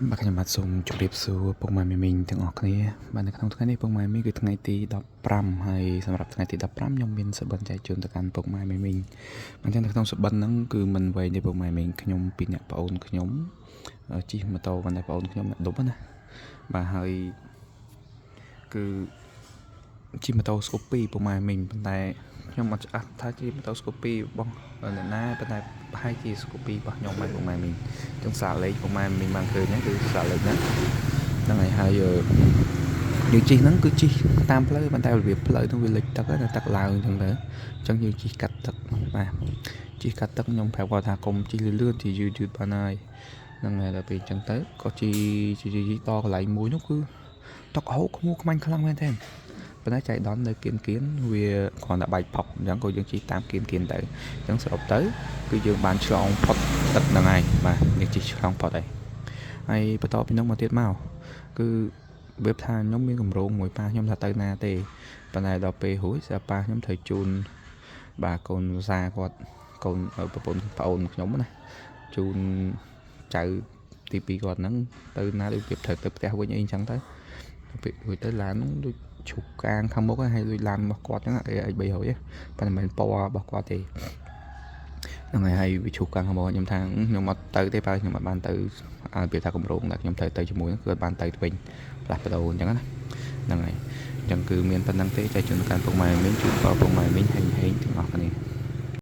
បាទខ្ញុំបាទសូមជម្រាបសួរពុកម៉ែមីមីងទាំងអស់គ្នាបាទនៅក្នុងថ្ងៃនេះពុកម៉ែមីគឺថ្ងៃទី15ហើយសម្រាប់ថ្ងៃទី15ខ្ញុំមានសុបិនចែកជូនទៅកាន់ពុកម៉ែមីមីងអញ្ចឹងនៅក្នុងសុបិនហ្នឹងគឺមិនវែងទេពុកម៉ែមីងខ្ញុំពីរអ្នកប្អូនខ្ញុំជិះម៉ូតូប៉ុន្តែប្អូនខ្ញុំអ្នកដប់ណាបាទហើយគឺជិះម៉ូតូ Scoopy ពុកម៉ែមីងប៉ុន្តែខ្ញុំអត់ច្បាស់ថាជិះម៉ូតូ Scoopy របស់អ្នកណាប៉ុន្តែប្រហែលជា Scoopy របស់ខ្ញុំហើយពុកម៉ែមីងអញ្ចឹងសាកលេខពុកម៉ែមីងបានឃើញហ្នឹងគឺសាកលេខហ្នឹងហ្នឹងហើយហើយយើងជិះហ្នឹងគឺជិះតាមផ្លូវប៉ុន្តែរបៀបផ្លូវហ្នឹងវាលិចទឹកណាទឹកឡើងអញ្ចឹងទៅអញ្ចឹងយើងជិះកាត់ទឹកបាទជិះកាត់ទឹកខ្ញុំប្រាប់គាត់ថាកុំជិះលឿនៗជិះយឺតយឺតបានហើយហ្នឹងហើយដល់ពេលអញ្ចឹងទៅក៏ជិះជិះជិះដល់កន្លែងមួយនោះគឺទឹកហូរខ្មួខ្មាញ់ខ្លាំងមែនទែនប៉ុន្តែចៃដន្យនៅគៀនគៀនវាគ្រាន់តែបែកផុកអញ្ចឹងក៏យើងជិះតាមគៀនគៀនទៅអញ្ចឹងសរុបទៅគឺយើងបានឆ្លងផុតទឹកហ្នឹងហើយបាទយើងជិះឆ្លងផុតហើយហើយបន្តពីនោះមកទៀតមកគឺវាថាខ្ញុំមានកម្រងមួយប៉ាខ្ញុំថាទៅណាទេប៉ុន្តែដល់ពេលរួចស្រាប់ប៉ាខ្ញុំត្រូវជូនបាទកូនសាគាត់កូនប្រពន្ធប្អូនខ្ញុំណាជូនចៅទី2គាត់ហ្នឹងទៅណាដូចវាត្រូវទៅផ្ទះវិញអីអញ្ចឹងទៅពេលរួចទៅឡានហ្នឹងដូចជ្រុះកាងខាងមុខហើយដូចឡានរបស់គាត់ហ្នឹងអី300ប៉ុន្តែមិនមែនពណ៌របស់គាត់ទេហ្នឹងហើយហើយវាជ្រុះកាងខាងមុខខ្ញុំថាខ្ញុំអត់ទៅទេបើខ្ញុំអត់បានទៅឲ្យវាថាកម្រងដែលខ្ញុំត្រូវទៅជាមួយហ្នឹងគឺអត់បានទៅវិញផ្លាស់ប្ដូរអញ្ចឹងណាហ្នឹងហើយអញ្ចឹងគឺមានប៉ុណ្្នឹងទេចែកជូនកាន់ពុកម៉ែមីងជូនពរពុកម៉ែមីងហេងហេងទាំងអស់គ្នា។